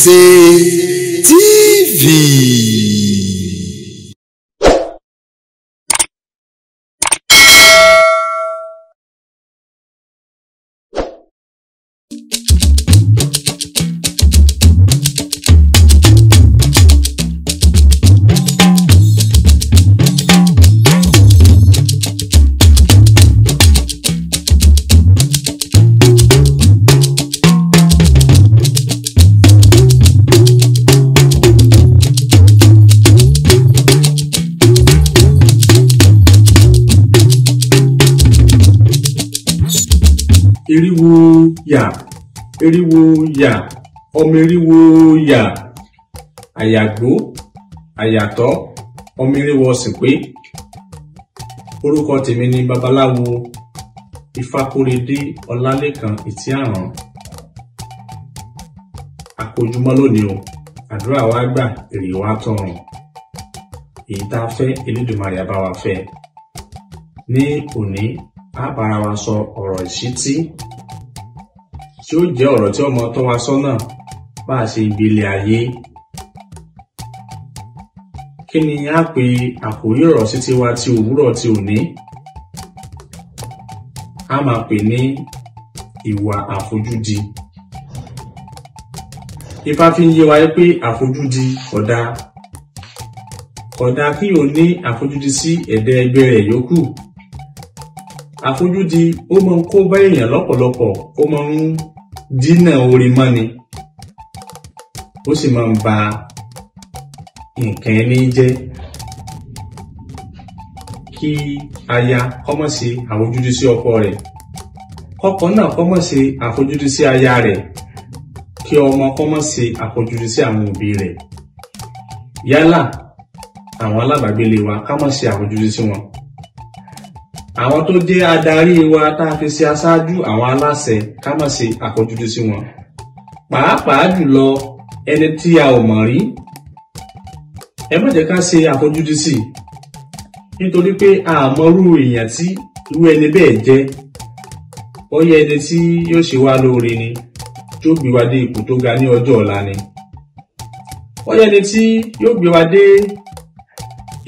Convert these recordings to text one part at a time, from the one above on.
Oríyìnṣe TV. Eriwo yà, eriwo yà, ọmọ eriwo yà, àyàgbó, àyàtọ̀, ọmọ eriwo ọ̀sìn pé. Orúkọ tèmi ni babaláwo Ifákóredé Ọlálékan Ìtíàrán. Àkójúmọ́ lónìí o, àdúrà wa gbà, èrè wa tọrùn. Èyí tá a fẹ́, Elédùmarè á bá wa fẹ́. Ní òní, a bára wa sọ ọ̀rọ̀ ìṣítí tí ó jẹ́ ọ̀rọ̀ tí ọmọ tọ́ wa sọ́nà bá a ṣe ìgbélé ayé. Kí ni a pè àkórí ọ̀rọ̀ ìṣítí wa ti òwúrọ̀ ti òní? A máa pè ní ìwà àfojúdi. Ifá fi ń yé wa pé àfojúdi kò dáa. Kò dáa kí o ní àfojúdi sí ẹ̀dá ẹgbẹ́ rẹ̀ yòókù. Àfojúdi ó máa ń kó bá èèyàn lọ́pọ̀lọpọ̀, ó máa ń dínà orí mọ́ni, ó sì máa ń ba nǹkan ẹni jẹ́. Kí aya kó má ṣe àfojúdi sí ọkọ rẹ̀, kọ́kọ náà kó má ṣe àfojúdi sí aya rẹ̀, kí ọmọ kó má ṣe àfojúdi sí àwọn òbí rẹ̀. Yálà àwọn alábàágbélé wa ká má ṣe àfojúdi sí wọn. Àwọn tó jẹ́ adarí wa tá a fi ṣe aṣáájú àwọn aláṣẹ ká má ṣe àfojúdi sí wọn. Pàápàá jùlọ ẹni tí a ò mọ̀ rí, ẹ má jẹ́ ká ṣe àfojúdi sí i, nítorí pé a mọrú èèyàn tí irú ẹni bẹ́ẹ̀ jẹ́. Bóyá ẹni tí yóò ṣe wá lóore ni, tí ó gbé wa dé ipò tó ga ní ọjọ́ ọ̀la ni. Bóyá ẹni tí yóò gbé wa dé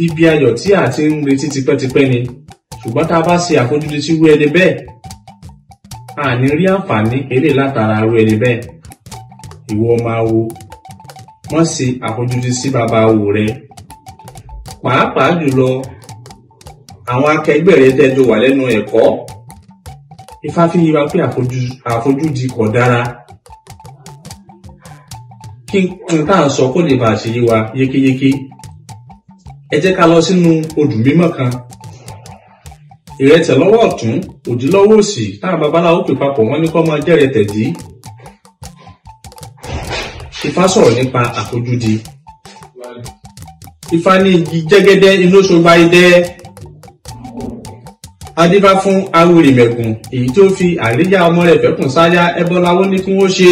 ibi ayọ̀ tí a ti ń retí tipẹ́tipẹ́ ni. Ṣùgbọ́n tá a bá ṣe àfojúdi sí irú ẹni bẹ́ẹ̀, a ní rí àǹfààní eré látara irú ẹni bẹ́ẹ̀. Ìwọ máa wo, má ṣe àfojúdi sí bàbá wo rẹ. Pàápàá jùlọ àwọn akẹgbẹ́ rẹ tẹ́jọ wà lẹ́nu ẹ̀kọ́. Ifá fi yé wa pé àfojúdi kò dára. Kí n tá à ń sọ kó lè bàa ṣe yé wa yékéyéké. Ẹ jẹ́ ká lọ sínú odù mímọ́ kan. Ìrẹtẹ̀ lọ́wọ́ ọ̀tún, òdì lọ́wọ́ òsì, táwọn babaláwo pè papọ̀ wọ́n ní kó máa jẹ́ ìrẹtẹ̀ dí. Ifá sọ̀rọ̀ nípa àfojúdi. Ifá ní igi jẹ́gẹ́dẹ́ inú ṣọgbà idẹ. Adífá fún Awúrìmẹ̀gùn èyí tó fi àríyá ọmọ rẹ̀ fẹ́kùn sáyá ẹbọ láwọ́ ní kí wọ́n ṣe.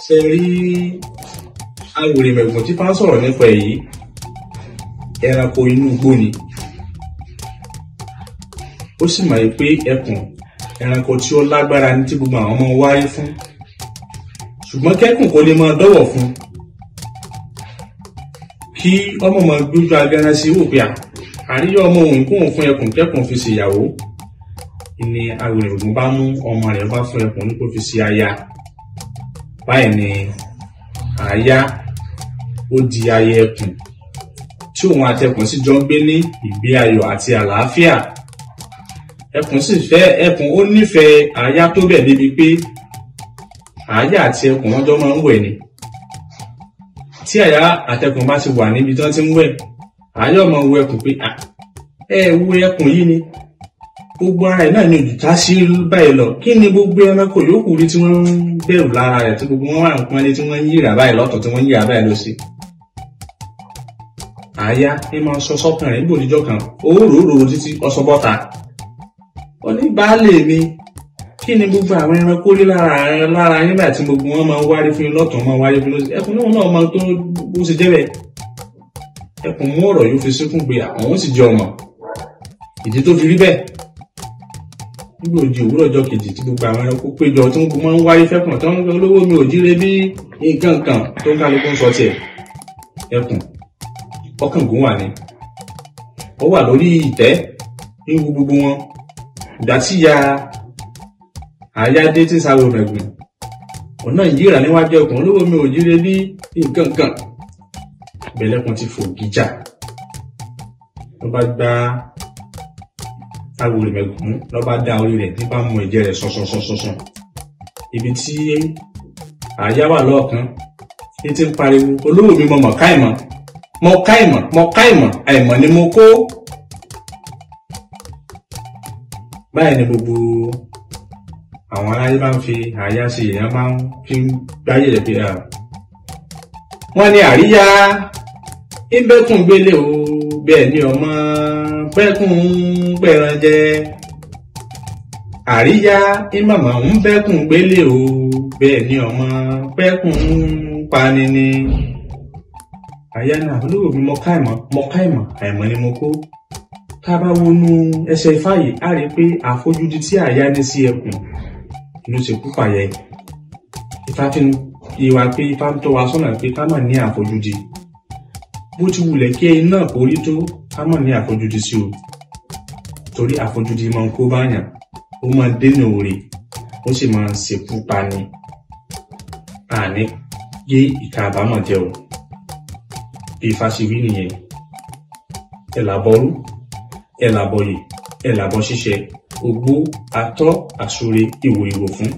Ṣe rí Awúrìmẹ̀gùn tí Ifá sọ̀rọ̀ nípa èyí, ẹranko inú igbó ni. Ó sì mọ̀ pé ẹkùn ẹranko tí ó lágbára ní tí gbogbo àwọn ọmọ wáyé fún. Ṣùgbọ́n kẹ́kùn kò lè máa dọ́wọ̀ fún. Kí ọmọ máa gbójú agẹran sí wò pé àríyá ọmọ òun kóun fún ẹkùn kẹ́kùn fi ṣèyàwó. Ni Awúrìmẹ̀gùn bá mú ọmọ rẹ̀ bá fún ẹkùn ní kó fi ṣe aya. Báyìí ni àáyá ó di aya ẹkùn tí òun àtẹkùn sì jọ ń gbé ní ìgbé ayọ̀ àti àlàáfíà. Ẹkùn sì fẹ́ ẹkùn, ó nífẹ̀ẹ́ àáyá tó bẹ̀ débi pé àáyá àti ẹkùn wọn jọ máa ń wẹ̀ ni. Tí àyá àtẹkùn bá ti wà níbi tí wọ́n ti ń wẹ̀, àáyá ọmọ wo ẹkùn pé ẹ wo ẹkùn yìí ni, gbogbo ara ẹ̀ náà ni òjìká sí báyìí lọ. Kí ni gbogbo ẹranko yòókù rí tí wọ́n ń bẹ̀rù lára rẹ̀, tí gbogbo wọn wà ń pọ́nlé, tí wọ́n ń yíra báyìí lọ́tọ̀, tí wọ́n ń yíra báyìí lọ́sí? Àáyá ní máa sọ sọ́kàn rẹ̀ níbo níjọ́ kan, ó rò ó títí ọsọ bọ́ta. Ó ní baálé mi, kí ni gbogbo àwọn ẹranko rí lára yín báyìí tí gbogbo wọn máa ń wárí fún yín lọ́tọ̀, máa ń wárí fún yín lọ́sí? Ẹkùn náà máa tó bó ṣe jẹ́ bẹ́ẹ̀. Ẹkùn mú ọ̀rọ̀ yóò fi síkún pé àwọn sì jẹ ọmọ. Ìdí tó fi rí bẹ́ẹ̀, Nígbà òjì òwúrọ̀ ọjọ́ kejì tí gbogbo àwọn ẹranko péjọ tí wọ́n máa ń wáyé fẹ́kùn tó ń gbé olówó mi ò jíire bí nǹkan kan tó ń kálukú ń sọ tiẹ̀. Ẹkùn ọkàngún wà ní, ó wà lórí ìtẹ́ ní gbogbo wọn. Ìgbà tí ìyá àyádé tí ń sáwọ mẹ̀gùn òun náà yíra níwájú ẹkùn, olówó mi ò jíire bí nǹkan kan. Ìbẹ̀lẹ́kùn ti fò gíjà ló bá gbá awo rẹ̀ mẹ̀gùn, ló bá dá orí rẹ̀ ní bá mú ẹ̀jẹ̀ rẹ̀ sánsánsánsánsán. Ibi tí àyà wà lọ́ọ̀kan ní ti ń pariwo, olówó mi mo mọ̀ káìmọ̀, mo káìmọ̀, mo káìmọ̀, àìmọ̀ ni mo kó. Báyìí ni gbogbo àwọn aráyé bá ń fi àyà ṣe èèyàn máa ń fi gbáyé rẹ̀ pé wọ́n ní àríyá ìbẹ́kùn gbélé o, bẹ́ẹ̀ ni ọmọ pẹ́kùn pẹ̀ràn jẹ. Àríyá ìmọ̀mọ̀ ń bẹ́kùn gbélé o, bẹ́ẹ̀ ni ọmọ pẹ́kùn pani ni. Àyà náà olówó mi mo káìmọ̀, mo káìmọ̀, àìmọ̀ ni mo kó. Tá a bá wọnú ẹsẹ̀ ifá yìí, á rí i pé àfojúdi tí àyà ní sí ẹkùn ló ṣe kú pààyẹ. Ifá fi ń yé wa pé ifá ń tọ́ wa sọ́nà pé ká má ní àfojúdi. Bó ti wulẹ̀ kí ẹyin náà kó rí tó, ká má ní àfojúdi sí o. Torí àfojúdi máa ń kó báyàn, ó máa ń dènà òrè, ó sì máa ń ṣekú pani. Àní gé ìka àbámọ̀ jẹ o. Bí ifá ṣe wí nìyẹn. Ẹ làbọrú, ẹ làbọyè, ẹ làbọ ṣíṣe, ogbó, atọ́, àsúre, ìwò ìwò fún.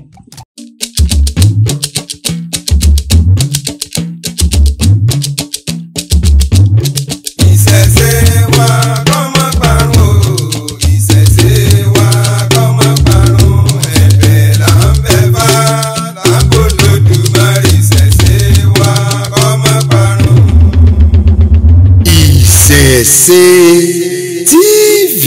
Ìṣẹ̀ṣe wa kó má parun o, ìṣẹ̀ṣe wa kó má parun. Ẹ̀bẹ̀ là ń bẹ̀ bá là ń bò lódùmarè, ìṣẹ̀ṣe wa kó má parun. Ìṣẹ̀ṣe TV.